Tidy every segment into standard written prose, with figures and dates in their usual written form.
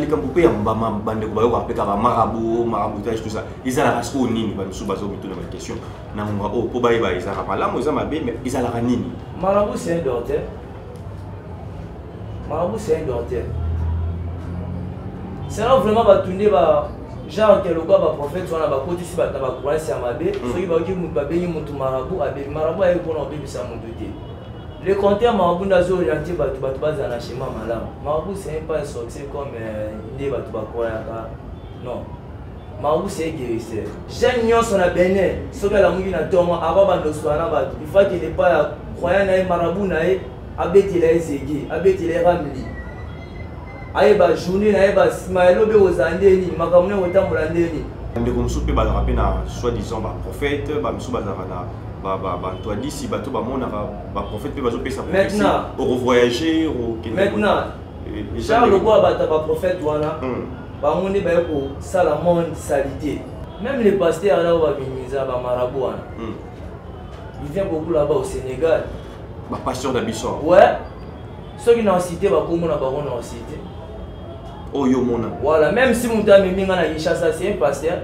Likambo mpe ya bandeko bayokaka mpe kaka marabout, maraboutage, tout ça, ezalaka sikoyo nini? Bamisusu bazomituna baquestion na ngonga oyo mpo bayeba ezalaka malamu, eza mabe, mais ezalaka nini? Marabout, c'est un docteur. Marabout, c'est un docteur. C'est là vraiment bato nde ba genre ke lokola baprophète wana bakotisi bato na bacroyance ya mabe. Soki bayoki motu babengi motu marabout, abebi. Marabout ayebi mpona kobebisa motu te. Le contraire, marabout nde azo orienté bato, bato bazala na schéma malamu. Marabout, c'est pas un sorcier comme nde bato bakroyaka, non. Marabout, c'est un guérisseur. Jeune nyonso na Benin, soki alamuki na ntongo, avant bandosola na bato, il faut akende epai ya croyant na ye, marabout na ye, abetela ye zege, abetela ye ramli, ayeba journée na ye, basima elobi ekozala nde nini, makambo nde ekotambola nde nini. Bandeko mosusu mpe bazalaka mpe na soi-disant baprophète, bamisusu bazalaka na bato adisi, bato bamonaka, baprophète mpe bazopesa prophétie, okovoyage, okende. Maintenant, genre lokola bato ya baprophète wana, bango nde baye kosala monde salité. Même les pasteurs là oyo baminimiza bamarabout wana, il vient beaucoup là-bas au Sénégal. Bapasteur na biso? Ouais, soki na cité bakombo na bango, na cité. Oyo omona? Voilà, même si moto amemi nga na Kinshasa, c'est un pasteur.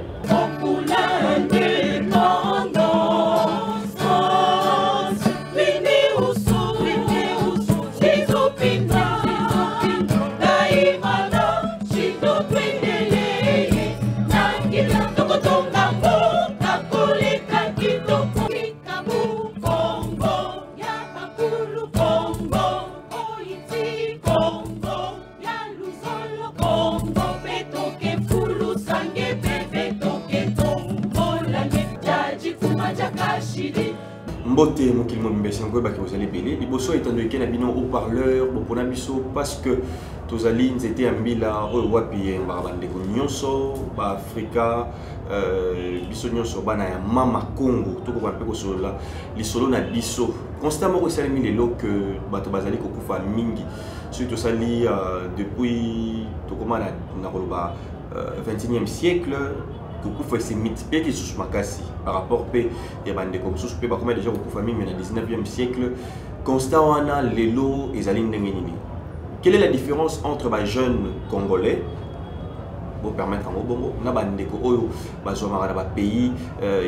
Mbote mokili mobimba, esengo oyebaki kozala ebele liboso etando eke na bino haut-parleur. Bopona biso parce que tozali nzete ya mbila oyo wapi eyembaka bandeko nyonso baafrika, biso nyonso bana ya mama Congo. Tokoka mpe kosolola lisolo na biso. Constat moko esalemi lelo ke bato bazali kokufa mingi. Soki tosali depuis tokóma na koloba 21e siècle, kokufa ese multipliaki lisusu makasi par rapport mpe ya bandeko mosusu mpe bakóma déjà kokufa mingi na 19e siècle. Constat wana lelo ezali ndenge nini? Quelle est la différence entre bajeune congolais, bopermettre yango bongo, na bandeko oyo bazwamaka na bapays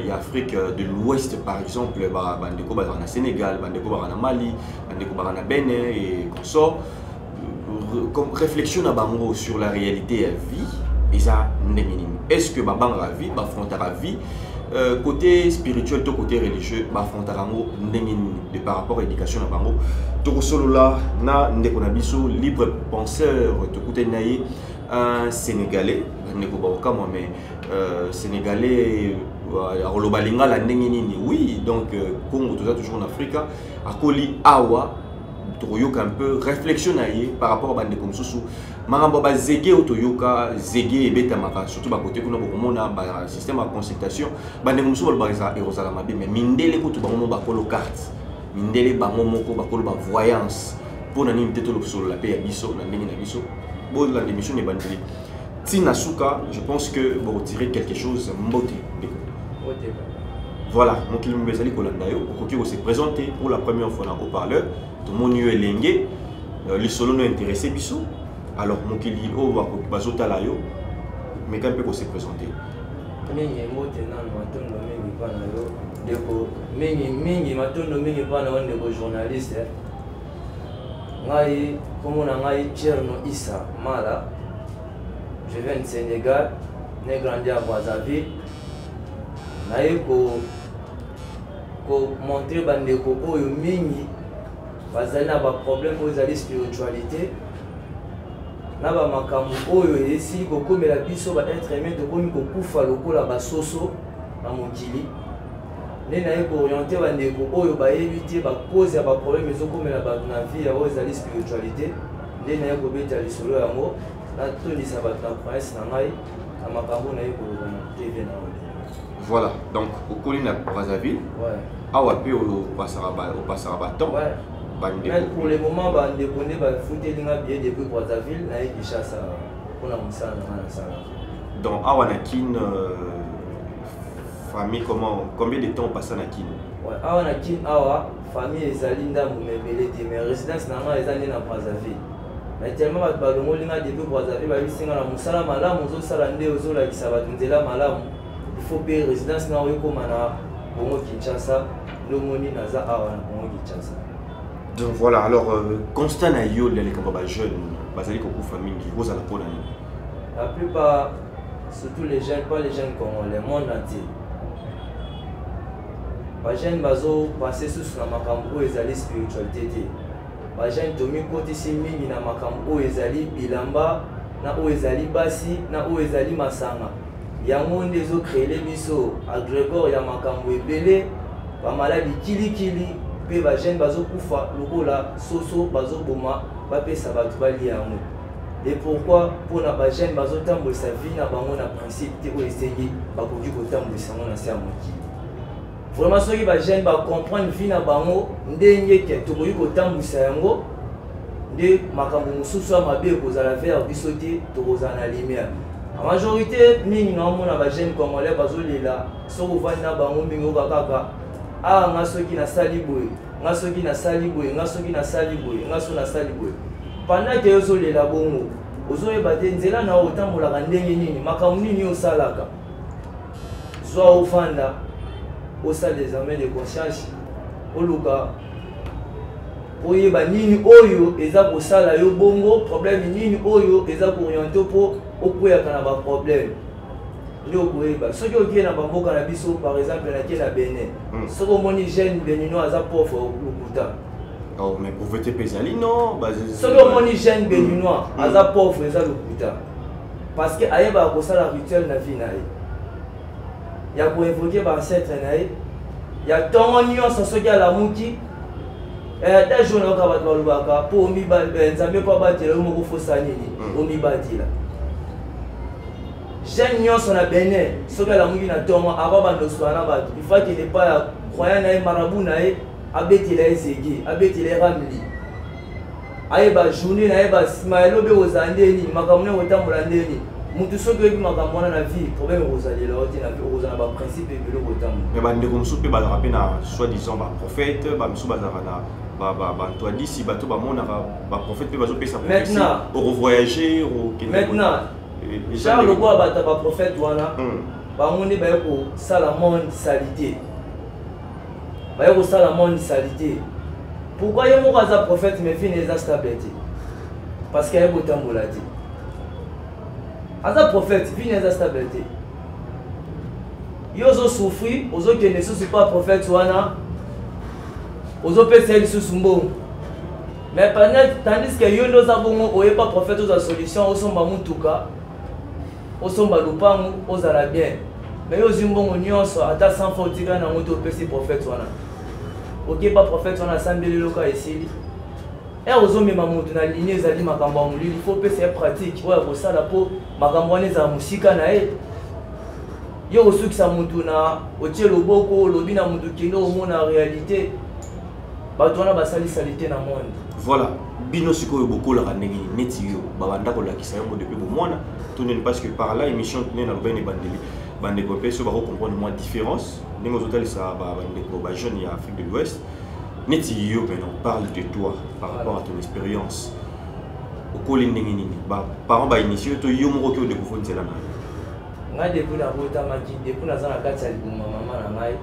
ya Afrique de l'Ouest, par exemple bandeko bazalaka na Sénégal, bandeko bazalaka na Mali, bandeko bazalaka na Benin et consort? Comme réflexion na bango sur la réalité ya vie eza ndenge nini? Est ce que babangaka vie, bafrontaka vie, côté spirituel to côté religieux, bafrontaka yango ndenge nini de par rapport à éducation na bango? Tokosolola na ndeko na biso libre penseur, tokutani na ye, un Sénégalais. Bandeko bakokamwa, mais Sénégalais akoloba lingala ndenge nini? Oui, donc Congo, toza toujours en Afrique, akoli awa. Tokoyoka un peu réflexion na ye par rapport a bandeko mosusu, makambo ya bazege oyo toyoka, zege ebetamaka surtout bakote kuna, bokomona basystème ya consultation. Bandeko mosusu balobaka ekozala mabe, mais mindele kutu bango moko bakolo carte, mindele bango moko bakolo bavoyance. Mpo na nini te tolosolola mpe ya biso na ndenge na biso? Bolanda émission na ebandeli ntina suka, je pense que bokotirer quelque chose. Mbote ndeko. Voilà, mokili mobimba ezali kolanda yo. Okoki kose présenter pour la première fois na haut-parleur. Tomoni yo elenge, lisolo no intéressé biso. Alors mokili oyo bazotala yo, meka mpe kose présenter. Mingi mbote nano, matondo mingi mpa na yo ndeko, mingi mingi matondo mingi mpa na yo ndeko journaliste. Ngai kombo na ngai Tierno Issa Mala, je viens de Sénégal, né grandi à Brazzaville. Naye ko komontrer bandeko oyo mingi bazali na baproblème oyo ezali spiritualité na bamakambo oyo esili kokomela biso baêtre humain. Tokomi kokufa lokola basoso na mokili. Nde naye koorienter bandeko oyo bayebi te bacause ya baproblème ezokomela bato na vie ya oyo ezali spiritualité. Nde naye kobeta lisolo yango, natondisa bato na croyance na ngai na makambo naye koloba na TV na oyo. Voilà, donc okoli na Brazzaville? Ouais. Awa mpe opasaka batemps? Ouais. Bandeko. Mais pour le moment, bandeko nde bafuteli nga billet depuis Brazzaville, naye Kinshasa mpona mosala na nga nasala. Donc awa na Kin, famille comment, combien de temps opasa na Kin? Ouais, awa na Kin awa famille ezali ndambo ma ebele te, mais résidence na nga eza nde na Brazzaville. Mais tellement bato balongoli nga depuis Brazzaville, bayebisi nga na mosala malamu ozosala nde ozolakisa bato nzela malamu, il faut mpe résidence na oyo ekóma na Congo Kinshasa. Nde omoni naza awa na Congo Kinshasa. Donc voilà, alors constat na yo ya likambo bajeune bazali kokufa mingi kozala mpona nini? La plupart, surtout les jeunes, pas les jeunes congolais, monde entier, bajeune bazopense susu na makambo oyo ezali spiritualité te. Bajeune tomikotisi mingi na makambo oyo ezali bilamba, na oyo ezali basi, na oyo ezali masanga. Yango nde ezocréer biso égrégore ya makambo ebele, bamaladi kilikili, mpe bajeune bazokufa lokola soso bazoboma, bapesa bato balia yango. Et pourquoi? Mpona bajeune bazotambwisa vie na bango na principe te oyo esengi bakoki kotambwisa yango na se ya mokili. Vraiment, soki bajeune bacomprendre vie na bango ndenge ke tokoki kotambwisa yango, nde makambo mosusu ya mabe ekozala vers biso te, tokozala na lumière. La majorité mingi naomona bajeune congolais bazolela, soki ovandi na bango mingi, oka kaka: "Ah, nga soki nasali boye, nga soki nasali boye, nga soki nasali boye, nga soki nasali boye." Pendant ke ozolela bongo, ozoyeba te nzela na yo otambolaka ndenge nini, makambo nini osalaka. Zwa ofanda, osala examen de conscience, oluka oyeba nini oyo eza kosala yo bongo, problème nini oyo eza koorienter mpo okweyaka na baproblème. Nde okoyeba soki okei na bamboka na biso, par exemple nakei na Benin, soki omoni jeune béninois aza pauvre, lokuta. Oh, mais pauvreté mpe ezali, non? Soki omoni jeune béninois aza pauvre, eza lokuta, parce que ayebaka kosala rituel na vie na ye ya koinvoquer baancêtre na ye ya ntongo nyonso. Soki alamuki da jour, nayoka bato balobaka mpo Nzambe mpo abatela yo moko, fosa nini, omibatela. Jeune nyonso na Benin, soki alamuki na ntongo, ava bandoswa na bato, il faut akende epai ya croyant na ye, marabout na ye, abetela ye zege, abetela ye ramli, ayeba journée na ye, basima elobi ekozala nde nini, makambo nini ekotambola nde nini. Mutu soki oyebi makambo wana na vie, problème ekozalela yo te na vie, okozala na baprincipe ebele okotambola. Mais bandeko mosusu mpe bazalaka mpe na soi-disant baprophète, bamisusu bazalaka na bato adisi, bato bamonaka baprophète mpe bazopesa prophétie, okovoyage. Maintenant, genre lokola bato ya baprophète wana, bango nde baye kosala monde salité, baye kosala monde salité. Pourquoi? Ye moko aza prophète, mais vie na eza stable te, parce que aye kotambola te. Aza prophète, vie na eza stable te. Yo ozosouffrir, ozokende lisusu pa prophète wana, ozopesa ye lisusu mbongo, mais tandis que yo nde oza bongo, oyeba prophète, ozwa solution, osomba mutuka, osomba lupangu, ozala bien. Mais yo ozwi mbongo nyonso, ata 100 fois otikali nango te, opesi prophète wana. Okepa prophète wana, asambeli, eloka esili. Ere ozomema moto na ligne ezali makambo ya molili, faut opesa ye pratique oyo ya kosala mpo makambo wana ezala mosika na ye. Yo kosukisa motu na otie loboko, olobi na motu: "Kende omona réalité." Bato wana basali salité na monde. Voilà, bino sikoyo bokolaka ndenge nini? Neti yo, babanda kolakisa yango depuis bomwana to nini? Parce que par là, émission nde nalobai na ebandeli, bandeko mpe so bakocomprendre mwa différence ndenge ozotalisa bandeko bajeune ya Afrique de l'Ouest. Neti yo maintenant, parle de toi par rapport à ton expérience. Okoli ndenge nini? Baparent bainitie to yo moko oki odécouvrir nzela na yo? Ngai, depuis nabotamaki, depuis naza na kati ya libuma mama na ngai,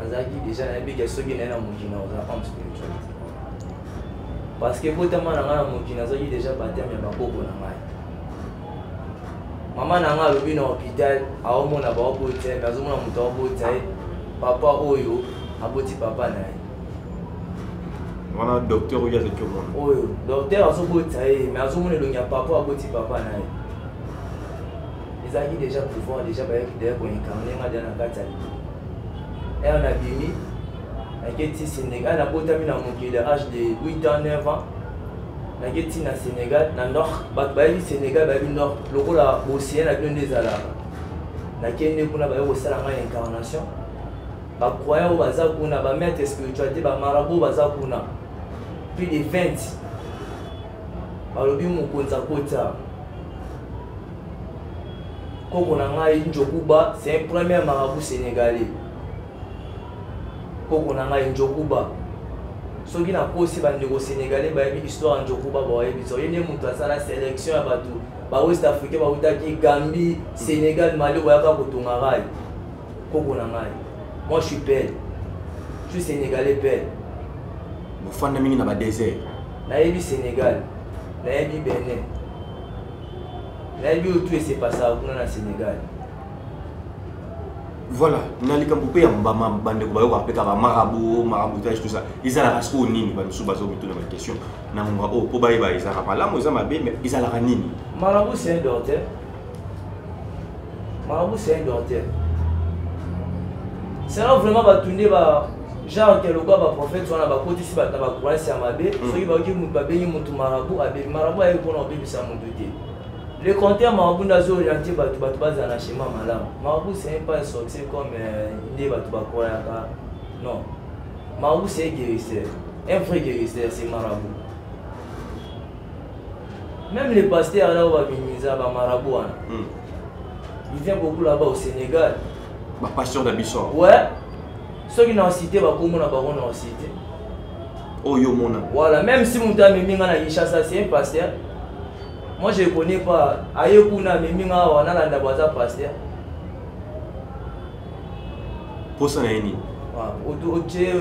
nazalaki déjà nayebi soki naye na mokili na kozala homme spiritualité, parce que botama na ngai na mokili, nazwaki déjà baptême ya bakoko na ngai. Mama na ngai alobi na hôpital, aomona baobota ye, mais azomona moto aobota ye, papa oyo aboti papa na ye. Wana docteur oyo azalaki omona? Oyo docteur azobota ye, mais azomona elongi ya papa aboti papa na ye. Ezalaki déjà pouvoir, déjà bayaki deya koincarner nga deya na kati ya libulu. Ere nabimi, nake ti Sénégal. Nabotami na mokili, âge de 8 ans, 9 ans, nake ti na Sénégal, na nord. Bato bayebi Sénégal, bayebi nord lokola bocéan na bino nde ezalaka. Nakende kuna, baye kosala ngai incarnation. Bacroyant oyo baza kuna, bamaître spiritualité, bamarabout baza kuna plus de 20. Balobi mokonzi akota, koko na ngai Njokuba, c'est un premier marabout sénégalais. Koko na ngai Njokuba. Soki nakosi, bandeko sénégalais bayebi histoire ya Njokuba, bayebi so ye nde moto asala sélection ya bato bawest africain bautaki Gambie, Sénégal, Mali, bayaka kotonga rail. Koko na ngai, moi je suis peul, je suis sénégalais peul. Bofanda mingi na badésert. Nayebi Sénégal, nayebi Benin, nayebi oyo tout esepasaka kuna na Sénégal. Voilà, na likambo mpe ya mbama, bandeko bayokaka mpe kaka marabout, maraboutage, tout ça, ezalaka sikoyo nini? Bamisusu bazomituna baquestion na ngonga oyo mpo bayeba ezalaka malamu, eza mabe, mais ezalaka nini? Marabout, c'est un docteur. Marabout, c'est un docteur. C'est là vraiment bato nde ba genre ke lokola baprophète wana bakotisi bato na bacroyance ya mabe. Soki bayoki motu babengi motu marabout, abebi. Marabout ayebi mpona kobebisa motu te. Le contraire, marabout nde azooriente bato, bato bazala na schéma malamu. Marabout, c'est pas un sorcier comme nde bato bacroyaka, non. Marabout, c'est un guérisseur. Un vrai guérisseur, c'est marabout. Même les pasteurs là oyo babimisa bamarabout wana, il vient beaucoup là-bas au Sénégal. Bapasteur na biso? Ouais, soki na cité bakombo na bango na cité. Oyo omona? Voilà, même si moto amemi nga na Kinshasa, c'est un pasteur, moi je connais pas. Aye kuna, amemi nga awa, nalanda bo aza pasteur. Posa na ye nini?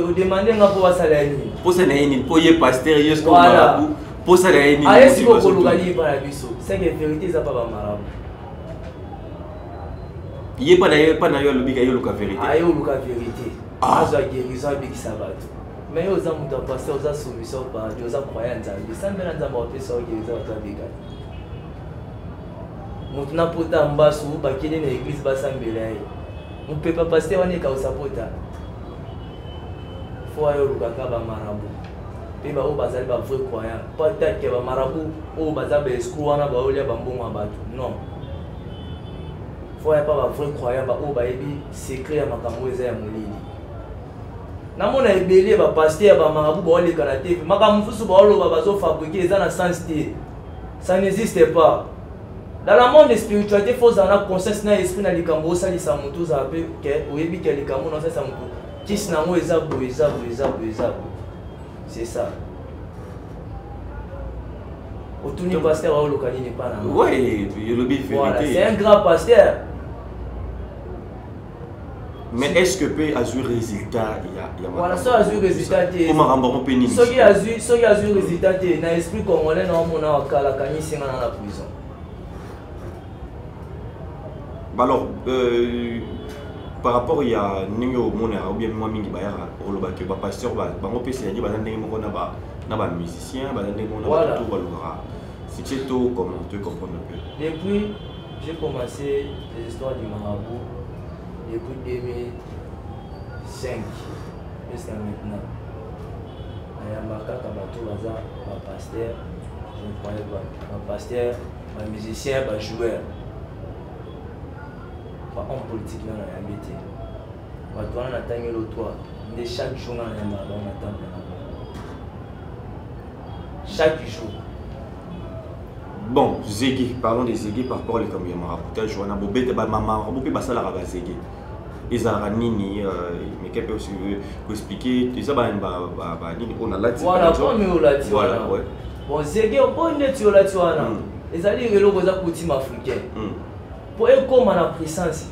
Odemande nga mpo basala ye nini? Posa na ye nini mpo ye pasteur, ye siko marabout, posa na ye nini? Aye sikoyo koluka nini mpa na biso? C'est que vérité eza pa bamarabout. Ye mpa na ye, mpa na yo, alobika ye oluka vérité. Aye oluka vérité. Azwa guérison, abikisa bato. Mais yo oza moto ya pasteur, oza soumission au paradis, oza croyant Nzambe, sambela Nzambe apesa yo guérison, bato abika. Moto na pota mbasu, bakende na église basambela ye, mopepa pasteur wana ekausa pota. Fo ayo olukaka bamarabout mpe baoyo bazali bavrai croyant, peut-être ke bamarabout oyo baza baescroc wana baolia bambongo ya bato, non. Fo aya mpa bavrai croyant, baoyo bayebi secret ya makambo oyo eza ya molili. Namona ebele bapasteur ya bamarabout baoleka na TV, makambo mosusu baoloba, bazofabrike, eza na sens te, ça n'existe pas dans le monde de spiritualité. Fo ozala na conscience na esprit na likambo osalisa motu, ozala mpe ke oyebi ke likambo na osalisa motu, kisi na yango eza boye, eza boye, eza boye, eza boye. C'est ça. Otuni pasteur aoluka nini mpa na? Ouais, elobi. Voilà, c'est un grand pasteur. Mais est-ce que mpe azwi résultat ya Voilà, soki azwi résultat te. Po makambo yango mpe nini? Soki azwi résultat te, na esprit congolais na omona wakala kanisi nga na prison. Alors, par rapport ya ndenge omonaka ou bien mwa mingi bayaka olobaki, bapasteur bango mpe c'est-à-dire baza ndenge moko na bamusicien, baza ndenge moko na bato balobaka succès to comment to comprendre un peu? Depuis j'ai commencé les histoires du marabout, depuis 2005 jusqu'à maintenant, nayamba kaka bato baza bapasteur. Je ne croyais pas bapasteur, bamusicien, bajoueur, bahomme politique nga nayambi te. Bato wana natangeli o 3 nde chaque jour nga nayambaka bango na temple na bango chaque jour. Bon, zege, parlons des zege par rapport likambo ya maraboutage wana. Bobete bamarabout mpe basalaka bazege, ezalaka nini? Meke mpe koexplike, eza banini oyo nalati? Voilà, comme olati wana. Bon, zege mpo neti olati wana, ezali eloko eza coutume africaine. Mpo ekóma na puissance,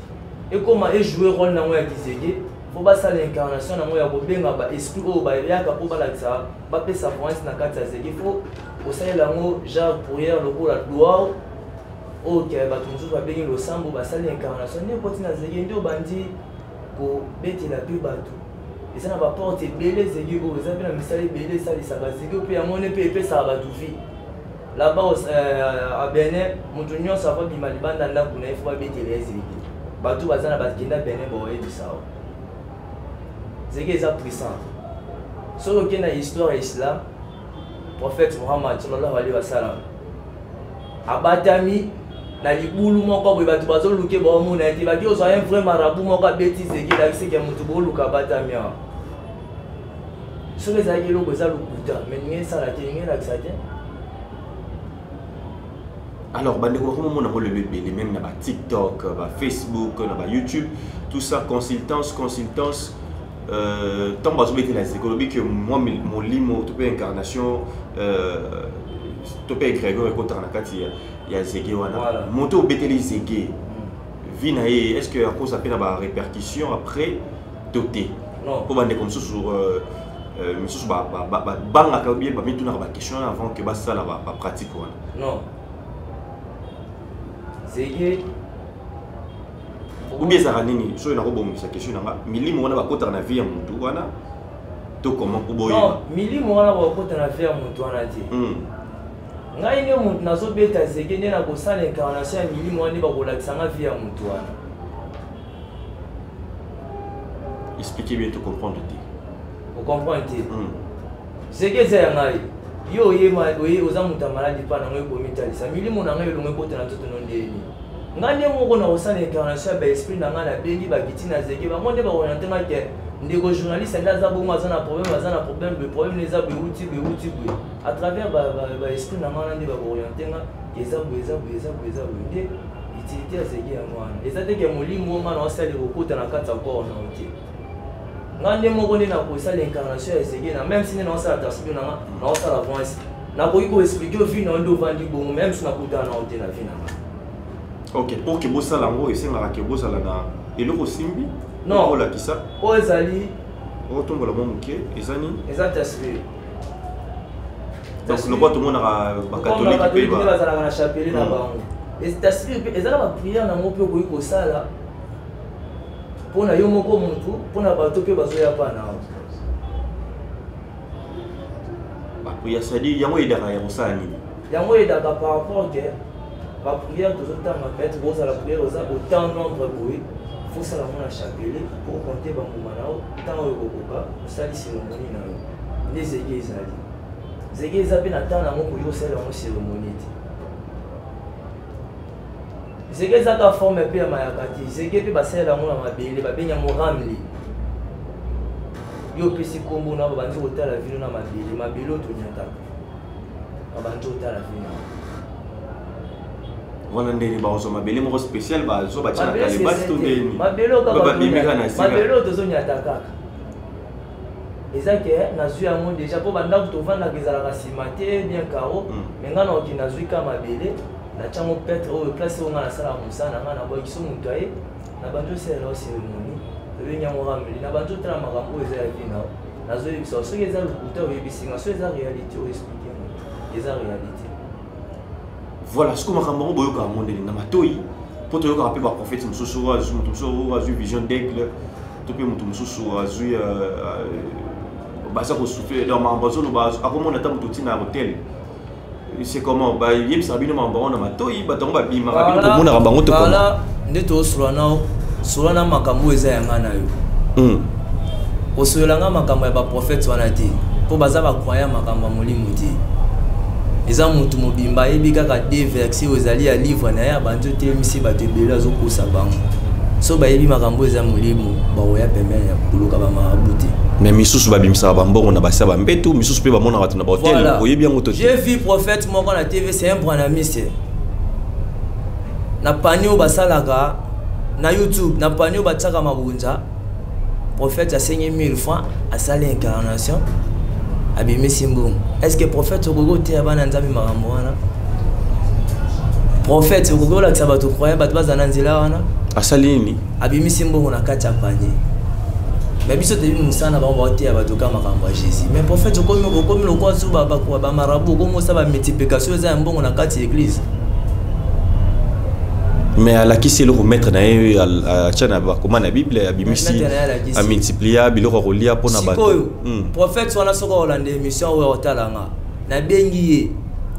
ekóma ejoue rôle nango ya kizege, fo basala incarnation nango ya kobenga baesprit oyo bayaka mpo balakisa, bapesa voyance na kati ya zege. Fo kosalela yango genre prière lokola duao oyo ke bato mosusu babengi losambo. Basali incarnation nde ekoti na zege, nde obandi kobetela mpe bato. Eza na baporte ebele zege oyo, eza mpe na misala ebele esalisaka zege mpe yango nde mpe epesaka bato vie. Là-bas à Benin, moto nyonso ava bima libanda ndako na ye, fo babetela ye zege. Bato baza na bakenda Benin baoyebisa o zege eza puissant. Soki okende na histoire ya islam, prophète Muhammad sallallahu alaihi wasallam abatami na libulu moko boye, bato bazoluke, baomona ye te. Baki ozwa un vrai marabout moko, abeti zege, elakiseke moto booluka abatami awa. Soki ezalaki eloko eza lokuta, mais ninge esala te, ninge elakisa te. Alors bandeko bakomomona ngo lelo ebele, même na batiktok, bafacebook, na bayoutube, tout ça, consultance, consultance. Ntango bazobetela zeke, olobi ke mwa molimo to mpe incarnation to mpe égrégore ekotaka na kati ya zege wana. Moto obeteli zege, vie na ye, est ce que akoza mpe na barépercussion après to te? Mpo bandeko mosusu misusu babangaka bien, bamitunaka baquestion wana avant ke basala bapratique wana. Non, zege Ou bien ezalaka nini? Soki nakobongisa question na nga, milimo wana bakotaka na vie ya motu wana to comment po boyeba? Non, milimo wana bakota na vie ya motu wana te. Ngai nde motu nazobeta zege, nde nakosala incarnation ya milimo wana, nde bakolakisa nga vie ya motu wana. Expliquez bien, to comprendre te. Ocomprendre te. Zege eza ya ngai. Yo oyema oye, oza moto ya maladi, mpa nango ekomitalisa milimo na ngai elongo ekota na nzoto no. Ndeni ngai nde moko na kosala incarnation ya baesprit na ngai, nabengi bakiti na zege, bango nde baoriente ngai ke ndeko journaliste nde aza bongo, aza na problème, aza na problème boye, problème eza boye, euti boye, euti boye. À travers baesprit na ngai wana nde bakooriente nga, eza boye, eza boye, eza boye, eza boye. Nde utilité ya zege yango wana. Eza te ke molimo nga na osala ekokota na kati ya corps na yo te. Nga nde moko nde nakosala incarnation ya zege na même si nde naosala tasbih na nga, naosala voice, nakoki koexpliquer yo vie na yo nde ovandi bongo, même si nakutana na yo te na vie na nga. Ok, pour ke bosala yango, esengaka ke bozala na eloko osimbi? Non. Olakisa. Oyo ezali Otombola mwa moke, eza nini? Eza tasbih. Donc lokwa tomonaka bakatolike mpe nde bazalaka na chapelet na bango. Tasbih mpe eza na baprière nango mpe okoki kosala mpona yo moko motu, mpona bato mpe bazoya pa na yo. Baprière, c'est-à-dire yango edaka ya kosala nini? Yango edaka par rapport ke baprière tozotanga, peut-être bozala prière oza autant nombre boye, fosala yango na chapelet po compter bambuma na yo. Ntango oyo kokoka osali cérémonie na yo, nde zege ezali. Zege eza mpe na ntango yango koki kosala yango cérémonie te. Zege eza ka forme mpe ya mayaka te. Zege mpe basalela yango na mabele, babengi yango ramli. Yo opesi nkombo na, babandi kotala vino na mabele, mabele oyo tonyataka, babandi kotala vino. Wana ndeni bazwa mabele moko spécial, bazwa batia na kalebasi to ndeni? Mabele oyo kaka babimika na sika. Mabele oyo tozonyata kaka, eza ke nazwi yango déjà mpo bandako tovandaka ezalaka nsima te, bien carreau. Mais ngai naoki nazwi ka mabele, natyango peut-être oyo place oyo ngai nasalaka mosala na ngai, nabwaki so moto aye na bandi osalela o cérémonie, tobengi yango rameli. Na bandi otala makambo oyo eza ya vie na yo, nazoyebisa soki eza lokuta, oyebisi nga, soki eza réalité, oexplique nga eza réalité. Voilà, sikoyo makambo yango boyokaka yango ndenge na matoi? Mpo toyokaka mpe baprophète mosusu oyo azwi, moto mosusu oyo azwi vision d'aigle, to mpe moto mosusu azwi baza kosouffle, donc makambo azoloba akomona ata moto ntina ya hotel. C'est comment? Bayebisaka bino makambo yango na matoi? Bato yango babimaka, bino bomonaka bango to comment? Nde tozosola na sola na makambo oyo eza yanga na yo. Kosolela nga makambo ya baprophète wana te, mpo baza bacroyant makambo ya molimo te. Eza motu mobimba ayebi kaka de verset oyo ezali ya livre na ye, abandi otelemisi bato ebele, azokosa bango. So bayebi makambo oyo eza molimo, bakoya pembeni ya koluka bamarabu te. Mais misusu babimisaka bambongo na basi ya bambetu, misusu mpe bamonaka bato na bahotel. Oyebi yango to? J'ai vu prophète moko na TV, c'est un branhamiste, na panier oyo basalaka na YouTube, na panier oyo batiaka mabonza. Prophète asengi 1000 francs, asali incarnation, abimisi mbongo. Est ce que prophète okoki oteya bana Nzambe makambo wana? Prophète okoki olakisa bato croyant, bato bazala na nzela wana? Asali nini? Abimisi mbongo na kati ya panier. Mais biso toyebi mosala na bango, baoteya bato ka makambo ya Jésus. Mais prophète, okomi lokwa so bamarabu, okomi osala bamultiplication eza ya mbongo na kati ya église. Mais alakisi eloko maître na ye atia na bakoma na Bible, abimisi, amultiplia biloko ya kolia mpona bato. Sikoyo prophète wana, soki akolanda émission oyo, akotalanga, nabengi ye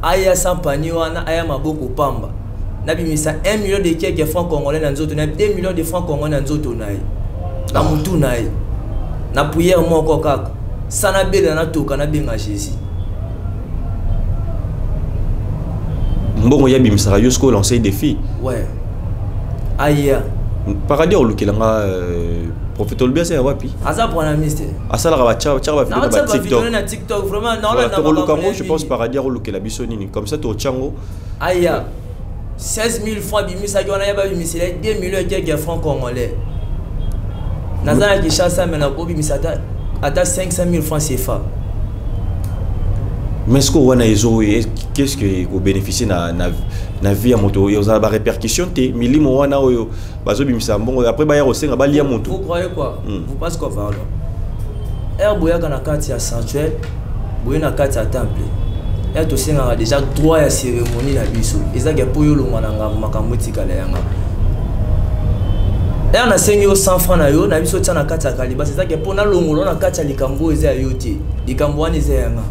aya sans panier wana, aya maboko pamba, nabimisa 1 million de quelque franc congolais na nzoto na 2 millions de francs congolais na nzoto na ye, na motu na ye, na prière moko kaka sa nabela, natoka, nabenga Jésus. Mbongo ye abimisaka, yo sikoyo lancer défi. Ouais, aya. Paradis olukelanga prophète olobi aza ya wapi? Aza branhamiste. Asalaka batiaka bavideo na baTikTok. Na TikTok, vraiment. Tokoluka yango, je pense Paradis akolukela biso nini, comme ça totya yango. Aya, 16 000 francs abimisaki wana, ya babimisela 2 millions et quelques francs congolais. Naza na Kinshasa, mais nakobimisa ata 500 000 francs CFA. Mais ce que wana ezo, qu'est-ce que kobénéficier na vie ya moto? Ozala barépercussion te, milimo wana oyo bazobimisa mbongo, après baya kosenga balia moto. Vous croyez quoi? Vous pensez quoi par là? Ere boyaka na kati ya sanctuaire, boye na kati ya temple, ere tosengaka déjà droit ya cérémonie na biso, ezaki mpo yo olongwa na ngambo, makambo etikala yanga. Ere nasengi yo 100 franc na yo na biso, tia na kati ya kalibasi, ezaki mpo nalongola na kati ya likambo oyo eza ya yo te. Likambo wana eza yanga,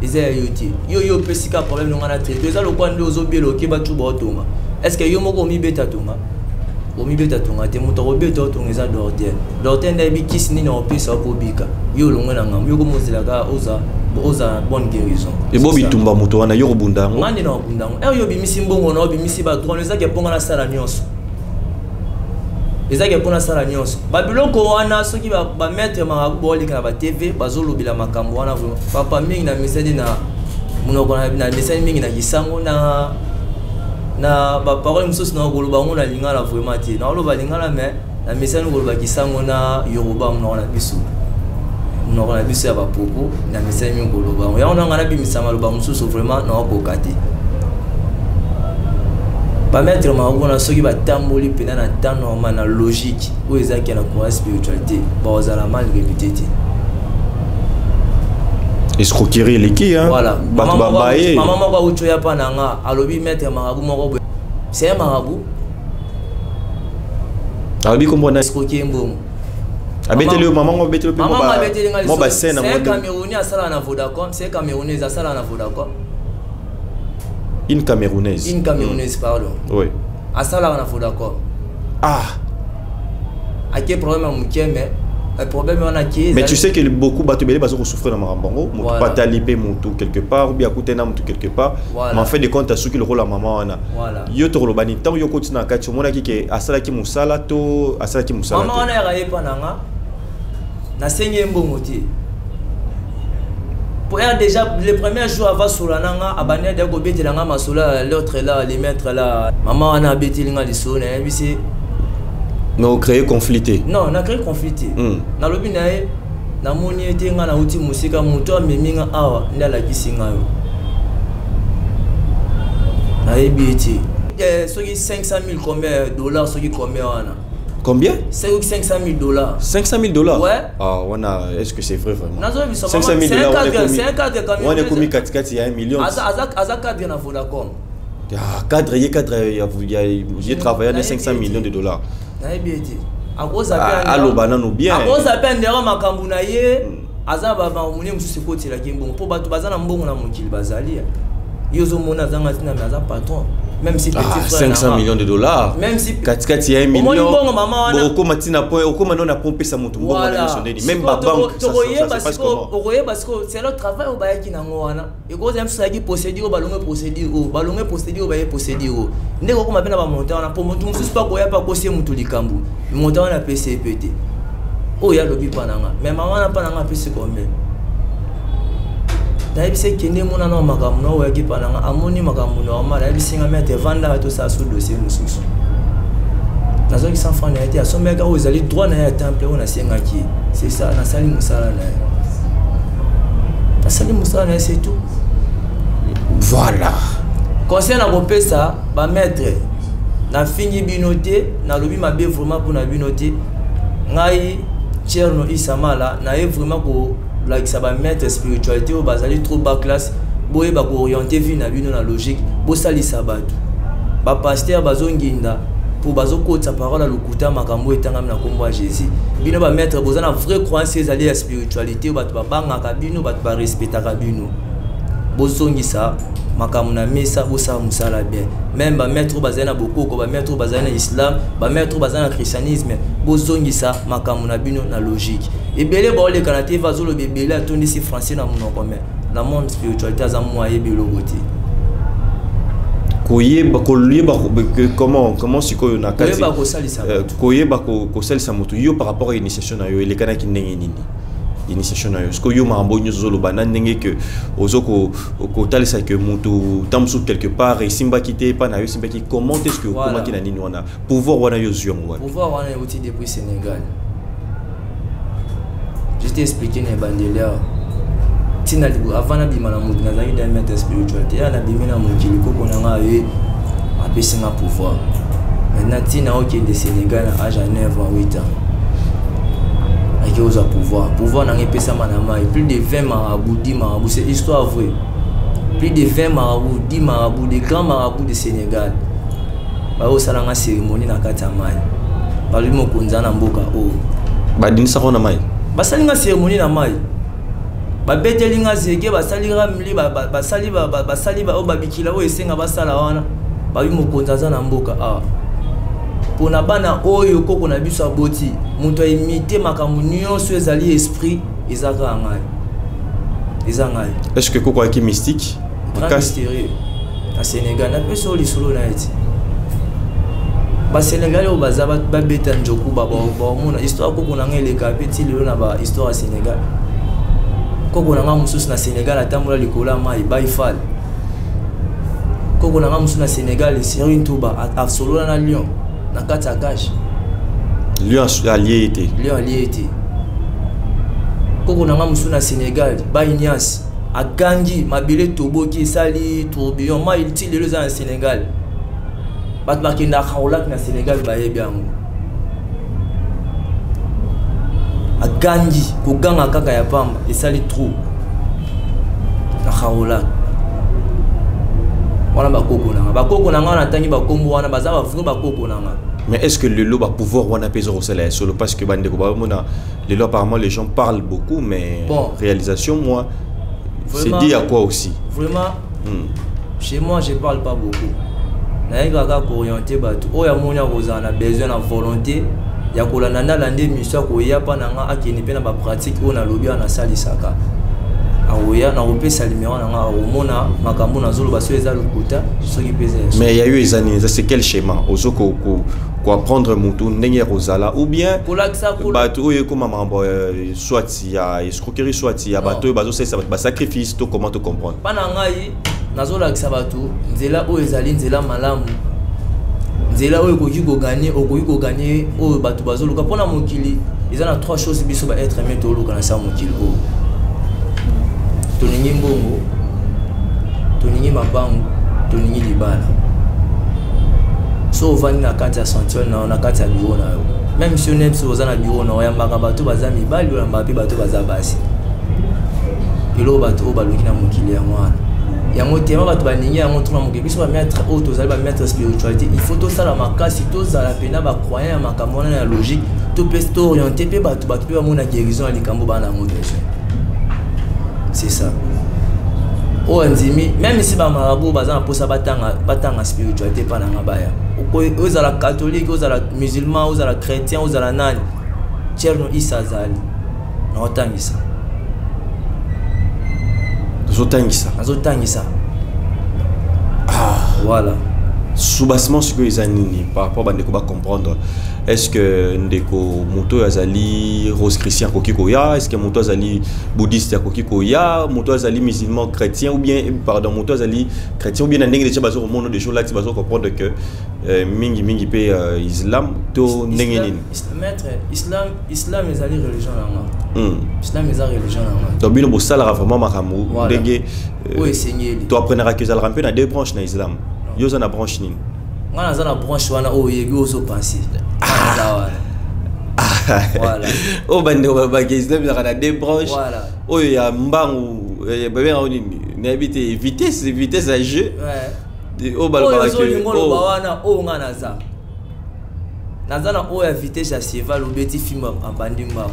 eza ya yo te. Yo opesika problème nonga na traité, eza lokwa nde ozobela, okeba tuba otonga. Est ce que yo moko omibeta tonga? Omibeta tonga te. Moto akobeta otonga eza docteur. Docteur nde ayebi kisi nini akopesa yo mpo obika. Yo olongwe na ngambo, yo komozelaka oza bonne guérison. Ebo bitumba, moto wana yo kobunda yango? Nga nde na kobunda yango. Ere yo obimisi mbongo na, obimisi badroit, ezaki mponga nasala nyonso, ezaki mpo nasala nyonso. Babiloko wana, soki bamaître marabout baoleka na batv, bazolobela makambo wana, vraiment papa, mingi na mesani na monoko, na mesani mingi na kisango na baparole mosusu na koloba yango na lingala vraiment te. Naoloba lingala, mais na mesani koloba kisango na yoruba, monoko na biso, monoko na biso ya bapopo. Na mesani mingi koloba yango. Yango nanga nabimisa maloba mosusu, vraiment naokoka te. Bamaître marabout, soki batamboli mpena na temps normal, na logique oyo ezalaki na courant spiritualité, bakozala mal réputé te. Escroquerie eleki, hein? Voilà. Bato babaye. Mama moko auti oya mpa na nga, alobi maître marabout moko boye, c'est un marabout. Alobi kombo na? Escroquer mbongo. Abeteli yo, mama ngo abeteli mpe? Mama abeteli nga. Mo basene. C'est un Camerounais, asalaka na Vodacom. C'est un Camerounais, asalaka na Vodacom. Une Camerounaise? Une Camerounaise, pardon. Oui. Asalaka na Vodacom. Ah. Ake problème ya moke, mais problème wana ake. Mais tu sais que beaucoup bato ebele baza kosouffrir na makambo yango. Moto patali mpe motu quelque part, ou bien akutani na motu quelque part. Voilà. Mais en fait de compte, asuki lokola mama wana. Voilà. Yo tokoloba nini? Ntango yo koti na kati, omonaki ke asalaki mosala to asalaki mosala Mama te? Wana yaka ye mpa na nga, nasengi ye mbongo te. Po ya déjà le premier jour ava sola na nga, abandi adeya kobetela nga masolo ya l'autre là, le maître là. Mama wana abeteli nga lisolo, nayebisi. Mais ocréer conflit te? Non, na créé conflit te. Nalobi na ye, namoni ye te, nga nauti mosika, moto amemi nga awa nde alakisi nga yo, nayebi ye te. Soki 500 000 combien dollars, soki combien wana. Combien? Soki 500 000 dollars. 500 000 dollars? Ouais. Ah wana, est ce que c'est vrai vraiment? Nazoyebisa. 500 000 dollars? C'est un cadre camerounais. Wana ekomi katikati ya 1 million. Aza cadre na Vodacom. Ah, cadre, ye cadre ya ye travailla na 500 millions de dollars? Nayebi ye te. Ah, aloba nanu bien. Akoza mpe ndero makambo na ye, aza bamamuni mosusu ekotelaki mbongo, mpo bato baza na mbongo na mokili bazali. Ye ozomona azanga ntina, mais aza patron, même si petit Ah, frère na 500 nga. millions de dollars? Même si Katikati ya 1 Omoni million. mbongo mama wana. Bon, okóma ntina point, okóma nano na point opesa moto mbongo wana nyonso ndeni? Même babanque, ça se passe comment? Okoyeba sikoyo, c'est le travail oyo bayaki nango wana. Ekozala mosusu ayaki procédure oyo, balonge procédure oyo, balonge procédure oyo, baye procédure oyo, ndenge okoma mpe na bamontant wana. Mpo motu mosusu mpe akoya mpe akosi ye motu likambo, montant wana apesi ye mpe te. Oyo alobi mpa na nga, mais mama wana mpa na nga apesi combien? Nayebisi ekende mona na makambo na oyo oyaki mpa na nga, amoni makambo normal. Ayebisi nga: maître, vandaka, tosala so dossier mosusu. Nazwaki 100 franc na ye te, asombaki oyo ezali droit na ye ya temple oyo nasengaki ye. C'est ça, nasali mosala na ye, nasali mosala na ye, c'est tout. Voilà. Conseil na kopesa bamaître, nafingi bino te, nalobi mabe vraiment mpona bino te. Ngai Tierno Isamala, naye vraiment kolakisa bamaître spiritualité oyo bazali trop bas classe, boyeba koorienter vie na bino na logique, bosalisa bato. Bapasteur bazonginda mpo bazokotisa parole ya lokuta, makambo oyo etangami na nkombo ya Jésus. Bino bamaître boza na vraie croyance, ezali ya spiritualité oyo bato babangaka bino, bato barespectaka bino. Bozongisa makambo na mesa, bosala mosala bien. Même bamaître oyo bazali na bokoko, bamaître oyo bazali na islam, bamaître oyo bazali na christianisme, bozongisa makambo na bino na logique. Ebele baoleka na te, bazoloba ebele, atondisi français na monoko, mais na monde spiritualité aza mwa ayebi eloko te. Koyeba comment sikoyo na kati? Koyeba kosalisa bato. Koyeba kosalisa moto. Yo, par rapport à initiation na yo, elekanaki ndenge nini initiation na yo? Sikoyo yo, makambo nyonso ozoloba na ndenge ke ozo kotalisa ke moto ta mosusu quelque part esimbaki te, epa na yo esimbaki, comment est ce que okomaki na nini wana, pouvoir wana yo ozwi yango wapi? Pouvoir wana euti depuis Sénégal. t'ai expliqué na ebandeli awa, ntina avant nabima na moto, nazalaki da maître spiritualité. Ya nabimi na mokili, koko na nga aye apesi nga pouvoir. Maintenant, ntina okende Sénégal na âge ya 9 ans, 8 ans, ake ozwa pouvoir. Pouvoir nanga epesama na mai. Plus de 20 marabouts, 10 marabouts, c'est histoire vraie, plus de 20 marabouts, 10 marabouts, des grands marabouts de Sénégal, baosalanga cérémonie na kati ya mai. Balobi mokonzi na mboka oyo. Badinisaka na mai? Basali nga cérémonie na mai, babeteli nga zeke, basali ramli, basali basali oyo babikila oyo esenga basala wana. Babi mokonzi aza na mboka awa. Mpona bana oyo koko na biso aboti, moto aimite makambo nyonso ezali esprit, eza kaka ngai, eza ngai. Est ce que koko ayaki mystique? Grand mystérieux na Sénégal. Napesi oyo lisolo na ye ti Basénégalais oyo baza babeta njoku, baomona histoire. Koko na ngai eleka mpe ti lelo na bahistoire ya Sénégal. Koko na ngai mosusu na Sénégal atambola likolo ya mai, baifal. Koko na ngai mosusu na Sénégal, Serigne Touba, asolola na lion na kati ya cage. Lion alie ye te? Lion alie ye te. Koko na ngai mosusu na Sénégal, Bainias, agangi, mabele toboki, esali tourbillon, mai ti lelo eza na Sénégal. Bato bakendaka Kaolack na Sénégal bayebi yango. Agangi, koganga kaka ya pamba esali trou na Kaolack wana. Bakoko nanga, bakoko na nga wana, natangi bakombo wana, baza bavrai bakoko nanga. Mais est ce que lelo bapouvoir wana mpe eza kosala ya solo? Parce que bandeko baomona lelo, apparemment les gens parlent beaucoup, mais bon, réalisation, moi, c'est dit à quoi aussi? Vraiment, chez moi je parle pas beaucoup. Nayebi kaka kooriente bato oyo amoni akozala na besoin na volonté ya kolanda nde alandi émission, akoya mpa na nga, akende mpe na bapratique oyo nalobi wana nasalisaka. Akoya, nakopesa numéro na nga, akomona makambo nazoloba soki eza lokuta, soki mpe eza ya solo. Mais ya yo eza nini? C'est quel schéma ozo koapprendre motu ndenge ya kozala ou bien kolakisa bato oyo ekóma makambo, soit ya escroquerie, soit ya Non. bato oyo bazosalisa bato basacrifice, to comment to comprendre? Mpa na ngai, nazolakisa bato nzela oyo ezali nzela malamu, nzela oyo ekoki kogagner, okoki kogagner oyo bato bazoluka. Mpona mokili eza na trois choses biso baêtre humain toluka na sa mokili oyo: tolingi mbongo, tolingi mabangu, tolingi libala. So ovandi na kati ya sanctuaire na yo, na kati ya bureau na yo, même si one biso oza na bureau na oyambaka bato baza mibali, oyambaka mpe bato baza basi. Eloko bato oyo baluki na mokili yango wana, yango tema bato balingi yango tuna mokili. Biso bamaître oyo tozali bamaître spiritualité, il faut tosala makasi, tozala mpena bacroyant ya makambo wana ya logique, to mpe tooriente mpe bato, bato mpe bamona guérison ya likambo bana yango besoin. C'est ça oyo andimi. Même si bamarabout baza na mposa batanga, batanga spiritualité mpa nanga, baya. Ozala catholique, ozala musulman, ozala chrétien, ozala nani, Tcherno Isa azali naotangisa. Tozotangisa? Nazotangisa, voilà. Soubassement sikoyo eza nini par rapport bandeko bacomprendre? Est ce que ndeko moto oyo azali rose christian akoki koya? Est ce que moto azali bouddhiste akoki koya? Moto azali musulman, chrétien, ou bien, pardon, moto azali chrétien, ou bien na ndenge déjà bazo komona des choses là, ti bazo comprendre que mingi mingi mpe islam to ndenge nini? Maître, islam ezali religion na nga. Islam eza religion na nga. Donc bino bosalaka vraiment makambo Voilà. ndenge oyo esengeli. To apprenaka ezalaka mpe na deux branches na islam. Yo oza na branche nini? Nga naza na branche wana oyo oyebi, ozopense naza wana, voilà. Oyo bandeko babaki islam ezalaka na deux branches. Voilà. Oyo ya mbangu, babengaka nini, nayebi te, vitesse ya jeu. Oyo oyo balobaka ke ozolinga oloba oyo wana oyo nga naza na oyo ya vitesse ya cheval, obeti filme, abandi mbangu,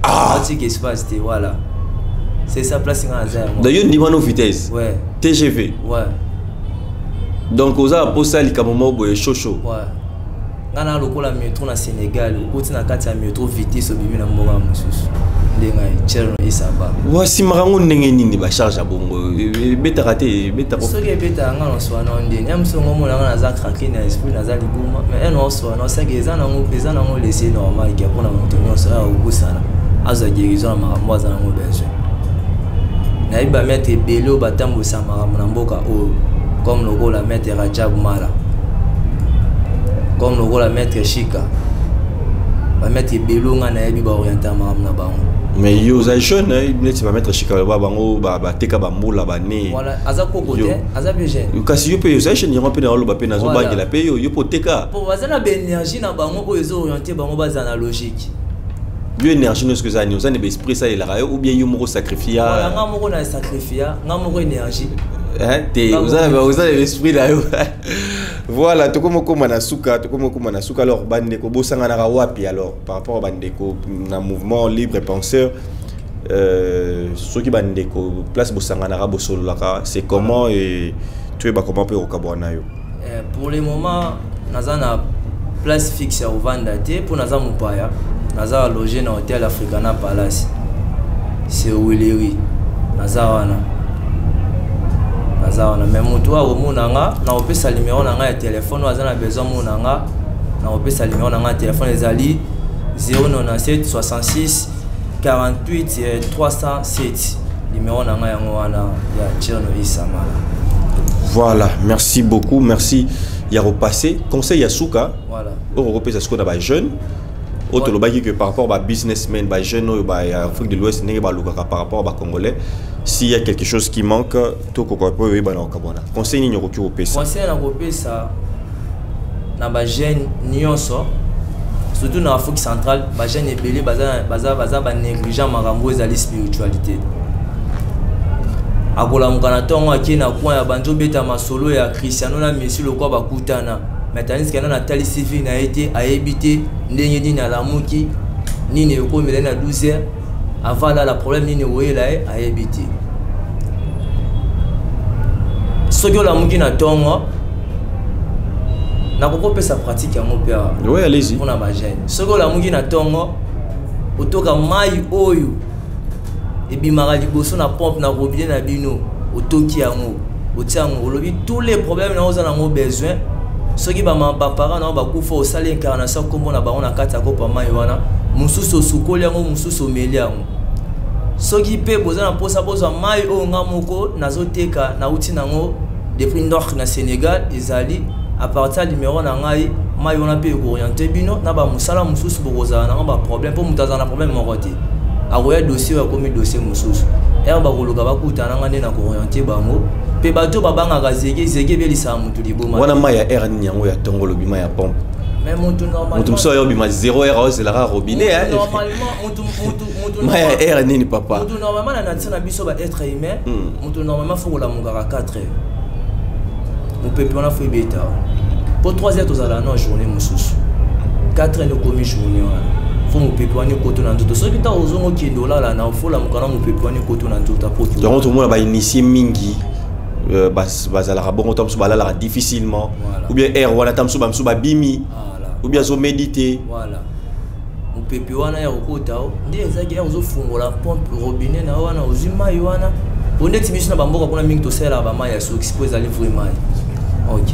atika espace te. Voilà, c'est ça place nga naza yango. Donc yo ndima no vitesse? Ouais. TGV? Ouais. Donc oza na posa likambo moko boye shosho? Ouais, nga na lokola métro na Sénégal, okoti na kati ya métro, vitesse, obimi na mboka mosusu. Nde ngai Tcherno Isaba. Wasimaka yango ndenge nini? Bacharge ya bongo ebetaka te, ebetaka? Soki ebetaka nga na oswana ndeni ya mosu, ngomona nga naza craqué na esprit, naza libuma, mais ene oswana osaki eza nango laissé normal ke mpona moto nyonso oyo akobusana azwa guérison na makambo aza nango besoin. Nayebi bamaître ebele oyo batambwisa makambo na mboka oyo, comme lokola maître Rajab Mala, comme lokola maître Shika, bamaître ebele oyo nga nayebi baorienta makambo na bango. Mais yo oza jeune, neti bamaître Chika ba bango bateka bambula bane. Voilà, aza koko te, aza mpe jeune. Kasi yo mpe oza jeune, yango mpe naoloba mpe nazobangela mpe yo, yo mpe oteka. Po baza na baénergie na bango oyo ezooriente bango, baza na logique. Yo énergie nyonso eza nini? Oza na baesprit esalelaka yo ou bien yo moko sacrifia? Voilà, nga moko na sacrifia, nga moko énergie. Te, oza na esprit na yo. Voilà, tokomi okóma na suka, tokomi okóma na suka. Alors bandeko bosanganaka wapi? Alors par rapport a bandeko na mouvement libre penseur, soki bandeko place bosanganaka, bosololaka, c'est comment? Et toyeba comment mpe kokabwana na yo. Pour le moment naza na place fixe ya kovanda te, mpo naza mopaya. Naza loge na Hotel Africana Palace sur Huileries. Naza wana, naza wana. Mais moto oyo akomona nga, nakopesa numero na ngai ya telefone. Oyo aza na besoin mona nga, nakopesa numero na ngai ya telefone, ezali 097 66 48 307. Numero na ngai yango wana ya Tcherno Isamala. Voilà, merci beaucoup, merci ya repasser conseil ya suka. Voilà. Oyo okopesa sikoyo na bajeune oyo tolobaki que par rapport babusinessmen, bajeune oyo ya Afrique de l'Ouest, ndenge balukaka par rapport bacongolais, s'il y a quelque chose qui manque, tokoka mpo oyeba na kokabwana, conseil nini okoki kopesa? Conseil na kopesa na bajeune nyonso, surtout na Afrique centrale, bajeune ebele baza banégligent makambo ezali spiritualité. Akolamuka na ntongo, akei na coin ya banzi, obeta masolo ya Cristiano na Messi lokwa bakutana, mais tandis que nano atalisi vie na ye te, ayebi te ndenge nini alamuki, nini ekomela ye na 12 heures avant alala, problème nini ekoyela ye, ayebi te. Soki olamuki na ntongo, nakoki kopesa pratique yango mpe awa. Oui, allez-y. Mpona bajeune, soki olamuki na ntongo, otoka mai oyo ebimaka liboso na pompe na robinet na bino, otoki yango, otia yango, olobi tous les problèmes na oza nango besoin. Soki baparent na yo bakufa, osali incarnation nkombo na bango na kati ya kopa mai wana. Mosusu osukoli yango, mosusu omeli yango. Soki mpe boza na mposa bozwa mai oyo nga moko nazoteka, nauti nango depuis nord na Sénégal, ezali à partir ya numéro na ngai. Mai wana mpe ekooriente bino na bamosala mosusu bokozala nango baproblème, mpo moto azala na problème moko te, akoya dossier oyo akomi dossier mosusu ere bakoluka bakutana nga nde na kooriente bango. Mpe bato babangaka zeke, zeke ebelisaka motu liboma. Wana mai ya aire nini yango ya ntongo olobi, mai ya pompe? Mais motu Moto mosusu ayo obima 0 heure, aozelaka robinet. Mai ya aire nini, papa? Motu normalement, na nature na biso ba être humain, motu normalement faut kolamukaka 4 heures, mopepe wana faut ebeta, po 3 heures tozala na journée mosusu, 4 heures nokomi journée wana, faut mopepe wana ekoto na nzoto. Soki ntango ozongo okende olala na ofolamuka na mopepe wana ekoto na nzoto. Apo Yango tomona bainitié mingi bazalaka bongo. Ta mosusu balalaka difficilement ou bien aire wana, ta mosusu bamosusu babimi ou bien azomédite. Voilà, mopepe wana ya kokota o nde ezalaki ya ozofungola pompe robinet na wana, ozwi mai wana. Po ndeti biso na bamboka kuna mingi tosalelaka bamai ya soki mpo ezali vrai mai. Ok,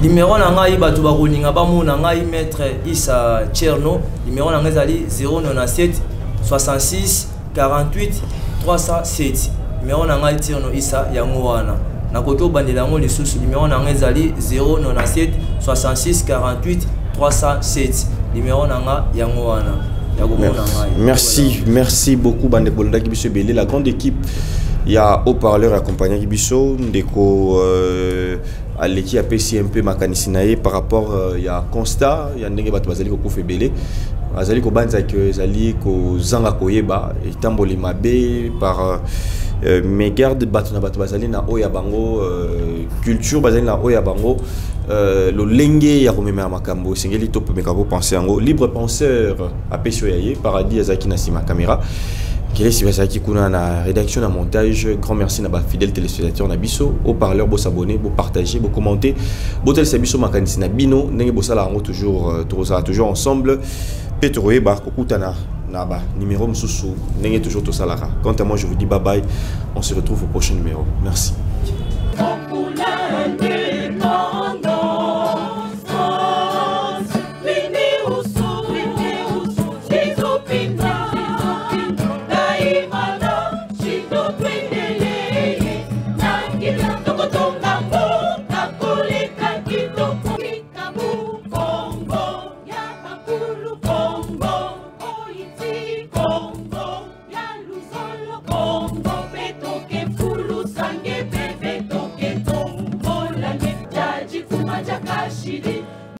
numéro na ngai, bato bakolinga bamona ngai, maître Isa Tcherno, numéro na ngai ezali 097 66 48 307. Numéro na ngai Tcherno Isa yango wana. Nakoki obandela yango lisusu, numéro na ngai ezali 097 66 48 307. Numéro na ngai yango wana ya komona ngai. Merci, merci beaucoup bandeko bolandaki biso ebele. La grande équipe ya haut-parleur accompagnaki biso. Ndeko aleki, apesi un peu makanisi na ye par rapport ya constat ya ndenge bato bazali kokufa ebele, azali kobanza ke ezali kozanga koyeba, etamboli mabe par mégarde. Bato na bato bazali na oyo ya bango culture, bazali na oyo ya bango lolenge ya komemela makambo. Esengeli topemeka kopense yango. Libre penseur apesi oyo ya ye. Paradis azalaki na nsima caméra, Kelesi bazalaki kuna na rédaction, na montage. Grand merci na bafidèle téléspectateur na biso haut-parleur. Bosabonner, bopartager, bocommenter, botalisa biso makanisi na bino ndenge bosala yango toujours. Tokozala toujours ensemble mpe tokoyeba kokutana na ba numéro mosusu ndenge toujours tosalaka. Quant à moi, je vous dis bye bye, on se retrouve au prochain numéro. Merci.